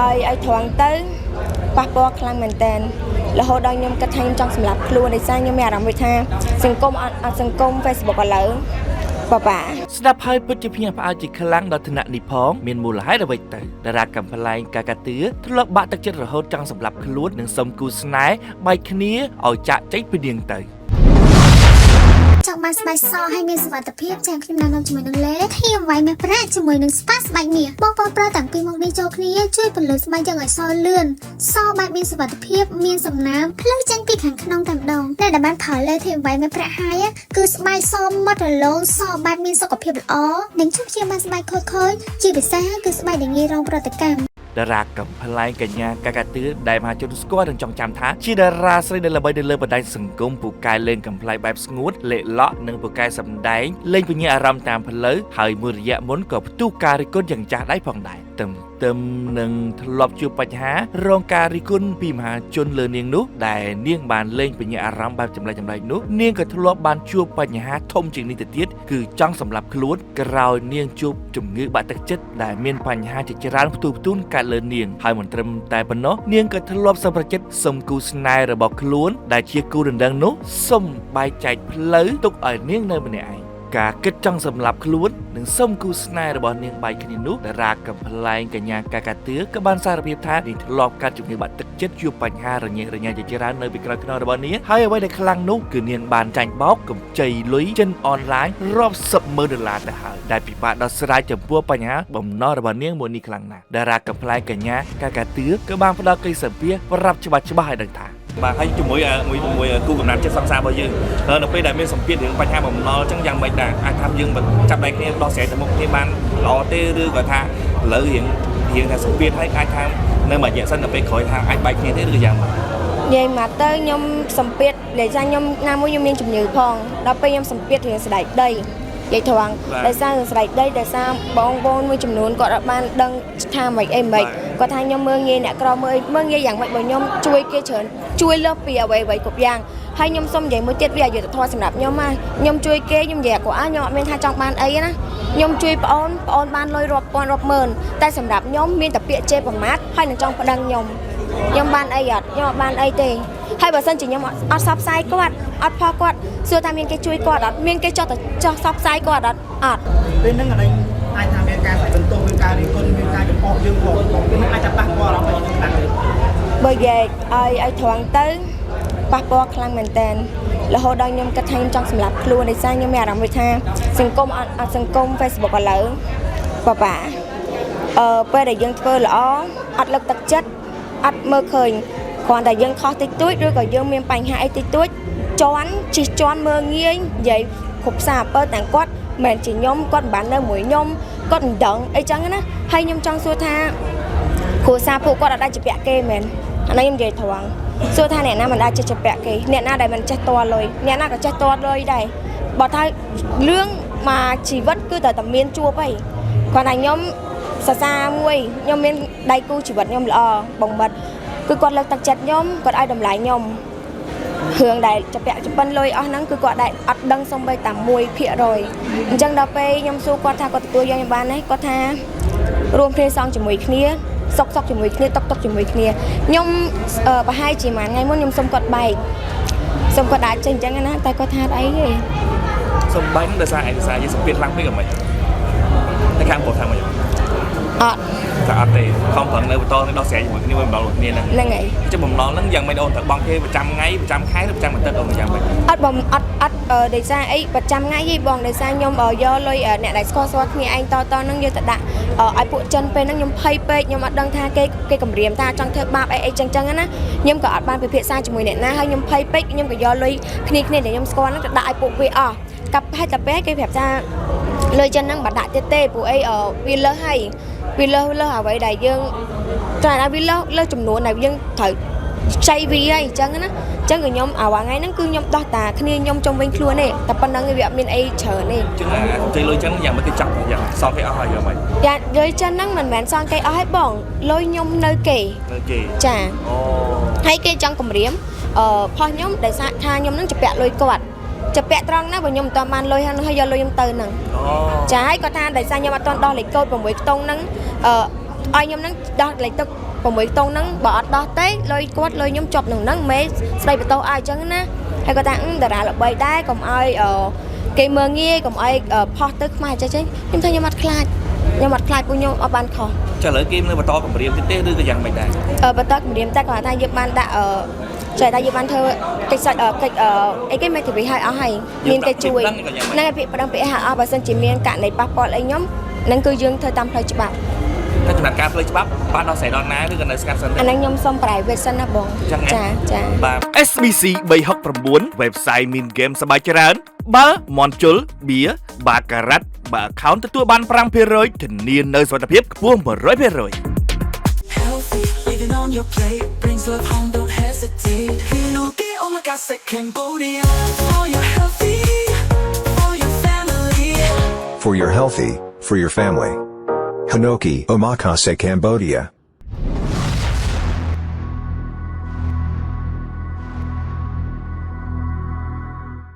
ឲ្យត្រង់ទៅប៉ះពាល់ខ្លាំងមែនតើរហូតដល់ខ្ញុំគិតថាខ្ញុំចង់សម្លាប់ខ្លួនដោយសារខ្ញុំមានអារម្មណ៍ថាសង្គមអត់អត់សង្គម Facebook ឥឡូវបបា ស្ដាប់ហើយពិតជាភ្ញាក់ផ្អើលជាខ្លាំងដល់ថ្នាក់នេះផងមានមូលហេតុអ្វីទៅតារាកំប្លែងកាកាទឿធ្លាប់បាក់ទឹកចិត្តរហូតចង់សម្លាប់ខ្លួននិងសុំគូស្នេហ៍បែកគ្នាឲ្យចាក់ចេញពីនាងទៅ ចង់បានស្បែកសហើយមានសុវត្ថិភាពចាំខ្ញុំណែនាំជាមួយនឹងលេធៀមវ៉ៃមាសប្រាក់ជាមួយនឹងស្ប៉ាស្បែកមាសបងប្អូនប្រើតាំងពីមុខនេះចូលគ្នាជួយពន្លឺស្បែកយ៉ាងឲ្យសលឿនសបែបមានសុវត្ថិភាពមានសំណើមភ្លឺចេញពីខាងក្នុងតែម្ដងអ្នកដែលបានផលលេធៀមវ៉ៃមាសប្រាក់ហើយគឺស្បែកសម៉ត់រលោងសបែបមានសុខភាពល្អនិងជួបជាបានស្បែកខូចៗជាពិសេសគឺស្បែកដែលងាយរងប្រតិកម្ម តារាកំប្លែងកញ្ញាកាកាទឿដែលមហាជនស្គាល់និងចងចាំថាជាតារាស្រីដែលល្បីនៅលើបណ្ដាញសង្គមពូកែលេងកំប្លែងបែបស្ងួតលេខលក់និងពូកែសម្ដែងលេងពញាអារម្មណ៍តាមផ្លូវហើយមួយរយៈមុនក៏ផ្ទុះការរិះគន់យ៉ាងចាស់ដៃផងដែរទឹមទឹមនឹងធ្លាប់ជួបបញ្ហារងការរិះគន់ពីមហាជនលើនាងនោះដែលនាងបានលេងពញាអារម្មណ៍បែបចម្លែកចម្លែកនោះនាងក៏ធ្លាប់បានជួបបញ្ហាធំជាងនេះទៅទៀតគឺចង់សម្លាប់ខ្លួនក្រោយនាងជួបជំងឺបាក់ទឹកចិត្តដែលមានបញ្ហាជាច្រើនផ្ទុះផ្ទួនកើតលើនាងហើយមិនត្រឹមតែប៉ុណ្ណោះនាងក៏ធ្លាប់សម្រេចចិត្តសុំគូស្នេហ៍របស់ខ្លួនដែលជាគូដណ្ដឹងនោះសុំបែកចែកផ្លូវទុកឲ្យនាងនៅម្នាក់ឯងការគិតចង់សម្លាប់ខ្លួននិងសុំគូស្នេហ៍របស់នាងបែកគ្នានោះតារាកំប្លែងកញ្ញាកាកាទឿក៏បានសារភាពថានាងធ្លាប់កាត់ជំងឺបាក់ទឹកចិត្តជួបបញ្ហារញ៉េរញ៉ៃជាច្រើននៅពីក្រោយខ្នងរបស់នាងហើយអ្វីដែលខ្លាំងនោះគឺនាងបានចាញ់បោកកម្ចីលុយចិនអនឡាញរាប់សិបម៉ឺនដុល្លារទៅហើយដែលពិបាកដោះស្រាយចំពោះបញ្ហាបំណុលរបស់នាងមួយនេះខ្លាំងណាស់តារាកំប្លែងកញ្ញាកាកាទឿក៏បានផ្ដល់កិច្ចសម្ភាសប្រាប់ច្បាស់ច្បាស់ឲ្យដឹងថា បាទហើយជាមួយមួយជាមួយគូកំណាត់ចិត្តសង្សាររបស់យើងនៅពេលដែលមានសម្ពាធរឿងបញ្ហាបំណុលអញ្ចឹងយ៉ាងម៉េចដែរអាចថាយើងចាប់ដៃគ្នាដោះស្រាយទៅមុខគ្នាបានល្អទេឬក៏ថាឥឡូវរៀងរៀងថាសម្ពាធហើយអាចថានៅមួយរយៈសិនដល់ពេលក្រោយថាអាចបែកគ្នាទេឬក៏យ៉ាងម៉េច និយាយមកទៅខ្ញុំសម្ពាធនិយាយថាខ្ញុំណាមួយខ្ញុំមានជំងឺផងដល់ពេលខ្ញុំសម្ពាធរឿងស្បែកដីនិយាយត្រង់ដោយសាររឿងស្បែកដីដោយសារបងប្អូនមួយចំនួនគាត់អត់បានដឹងថាម៉េចអីម៉េចគាត់ថាខ្ញុំមើលងាយអ្នកក្រមើលមើលងាយយ៉ាងម៉េចបើខ្ញុំជួយគេច្រើនជួយលើសពីអ្វីអ្វីគ្រប់យ៉ាងហើយខ្ញុំសុំនិយាយមួយទៀតវាអយុត្តិធម៌សម្រាប់ខ្ញុំណាខ្ញុំជួយគេខ្ញុំនិយាយគាត់អើខ្ញុំអត់មានថាចង់បានអីណាខ្ញុំជួយប្អូនប្អូនបានលុយរាប់ពាន់រាប់ម៉ឺនតែសម្រាប់ខ្ញុំមានតែពាក្យជេរប្រមាថហើយនឹងចង់ប្តឹងខ្ញុំខ្ញុំបានអីអត់ខ្ញុំអត់បានអីទេហើយបើសិនជាខ្ញុំអត់សបផ្សាយគាត់អត់ផលគាត់សួរថាមានគេជួយគាត់អត់មានគេចោះទៅចោះសបផ្សាយគាត់អត់អត់ ពេលហ្នឹងអានេះអាចថាមានការស្អែកបន្ទោសមានការរិះគន់មានការចំអកយើងផងពេលហ្នឹងអាចจะប៉ះពាល់អារម្មណ៍របស់យើងខ្លាំងទេ បើនិយាយឲ្យត្រង់ទៅប៉ះពាល់ខ្លាំងមែនតើរហូតដល់ខ្ញុំគិតថាខ្ញុំចង់សម្លាប់ខ្លួនដោយសារខ្ញុំមានអារម្មណ៍ថាសង្គមអត់អត់សង្គម Facebook ឥឡូវបបាអឺពេលដែលយើងធ្វើល្អអត់លើកទឹកចិត្តអត់មើលឃើញគ្រាន់តែយើងខុសតិចតួចឬក៏យើងមានបញ្ហាអីតិចតួចជន់ជិះជន់មើលងាយនិយាយគ្រប់សារអំពើទាំងគាត់មិនមែនជាខ្ញុំគាត់មិនបាននៅមួយខ្ញុំគាត់មិនដឹងអីចឹងណាហើយខ្ញុំចង់សួរថា គ្រួសារពួកគាត់អត់អាចជពាក់គេមែនអានេះខ្ញុំនិយាយត្រង់សួរថាអ្នកណាមិនអាចចេះជពាក់គេអ្នកណាដែលមិនចេះតលុយអ្នកណាក៏ចេះតលុយដែរបើថារឿងមកជីវិតគឺត្រូវតែមានជួបហីគាត់ថាខ្ញុំសរសើរមួយខ្ញុំមានដៃគូជីវិតខ្ញុំល្អបងមិត្តគឺគាត់លើកទឹកចិត្តខ្ញុំគាត់ឲ្យតម្លៃខ្ញុំរឿងដែលជពាក់ជពិនលុយអស់ហ្នឹងគឺគាត់ដែលអត់ដឹងសំបីតែ1%អញ្ចឹងដល់ពេលខ្ញុំសួរគាត់ថាគាត់ទទួលយកខ្ញុំបានទេគាត់ថារួមគ្នាសងជាមួយគ្នាសុកសុកជាមួយគ្នាតុកតុកជាមួយគ្នាខ្ញុំប្រហែលជាមួយថ្ងៃមុនខ្ញុំសុំគាត់បែកសុំគាត់ដាក់ចេញអញ្ចឹងណាតែគាត់ថាអីទេ សំបែកហ្នឹងដោយសារឯកសារយើងសម្ពាធខ្លាំងពេកក៏មិនតែខាងប្រុសថាម៉េច អត់ ថាអត់ទេខំប្រឹងនៅបន្តនៅដោះស្រាយជាមួយគ្នាមួយបំណុលគ្នាហ្នឹង ហ្នឹងហើយ ចុះបំណុលហ្នឹងយ៉ាងម៉េចអូនត្រូវបង់គេប្រចាំថ្ងៃប្រចាំខែឬប្រចាំអាទិត្យអូនយ៉ាងម៉េច អត់បងអត់អត់ដោយសារអីប្រចាំថ្ងៃទេបងដោយសារខ្ញុំយកលុយអ្នកដែលស្គាល់ស្គាល់គ្នាឯងតតហ្នឹងយកទៅដាក់ឲ្យពួកចិនពេលហ្នឹងខ្ញុំភ័យពេកខ្ញុំអត់ដឹងថាគេគេគម្រាមថាចង់ធ្វើបាបអីអីចឹងចឹងណាខ្ញុំក៏អត់បានពិភាក្សាជាមួយអ្នកណាហើយខ្ញុំភ័យពេកខ្ញុំក៏យកលុយគ្នាគ្នាដែលខ្ញុំស្គាល់ហ្នឹងទៅដាក់ឲ្យពួកវាអស់កាប់ហើយតែពេលគេប្រាប់ថាលុយចិនហ្នឹងបើដាក់ទៀតទេពួកអីវាលើសហើយវាលើសលើសអ្វីដែលយើងចាវាលើសលើសចំនួនដែលយើងត្រូវខ្ចីវាហើយអញ្ចឹងណាអញ្ចឹងក៏ខ្ញុំអាថ្ងៃហ្នឹងគឺខ្ញុំដោះតាគ្នាខ្ញុំចុំវិញខ្លួនទេតែប៉ុណ្្នឹងឯងវាអត់មានអីច្រើនទេ ចឹងអាកម្ចីលុយចឹងយ៉ាងម៉េចគេចាប់យ៉ាងសងគេអស់ហើយយ៉ាងម៉េច យ៉ាលុយចិនហ្នឹងមិនមែនសងគេអស់ទេបងលុយខ្ញុំនៅគេ នៅគេ ចា អូ ហើយគេចង់គម្រាមអឺផុសខ្ញុំដោយសារថាខ្ញុំហ្នឹងជពាក់លុយគាត់ជពាក់ត្រង់ណាបើខ្ញុំមិនទាន់បានលុយហ្នឹងហើយយកលុយខ្ញុំទៅហ្នឹង អូ ចាហើយគាត់ថាដោយសារខ្ញុំអត់ទាន់ដោះលេខកូដ6ខ្ទង់ហ្នឹងអឺ ឲ្យខ្ញុំហ្នឹងដោះលេខទឹក6តុងហ្នឹងបើអត់ដោះទេលុយគាត់លុយខ្ញុំជាប់នឹងហ្នឹងមេស្ដីបន្ទោសឲ្យអញ្ចឹងណាហើយគាត់ថាអឺតារាល្បីដែរកុំឲ្យអឺគេមើងងាយកុំឲ្យអឺផុសទៅខ្មាស់ចេះចេះខ្ញុំថាខ្ញុំអត់ខ្លាចខ្ញុំអត់ខ្លាចពួកខ្ញុំអត់បានខុស ចាឥឡូវគេនៅបន្តគម្រាមទៀតទេឬក៏យ៉ាងម៉េចដែរ អឺបន្តគម្រាមតែគាត់ថាយើងបានដាក់អឺចេះតែយើងបានធ្វើកិច្ចសាច់អឺកិច្ចអឺអីគេមេធាវីឲ្យអស់ហើយមានគេជួយហ្នឹងហើយពាក្យប្តឹងពាក្យហៅអស់បើសិនជាមានករណីប៉ះពាល់អីខ្ញុំហ្នឹងគឺយើងធ្វើតាមផ្លូវច្បាប់ តែចំណាត់ការផ្លូវច្បាប់បានដោះស្រាយដល់ណាឬក៏នៅស្ងាត់សិនទេ អាហ្នឹងខ្ញុំសុំ private សិនណាបង ចឹងហ៎ ចាចា បាទ SBC 369 website មានហ្គេមសប្បាយច្រើន បើមន់ជុលបៀបាការ៉ាត់បើ account ទទួលបាន5%ធានានៅសុវត្ថិភាពខ្ពស់100% Healthy, living on your plate brings love home, don't hesitate. Hinoki Omakase Cambodia. For your healthy, for your family. For your healthy, for your family. Hinoki Omakase Cambodia.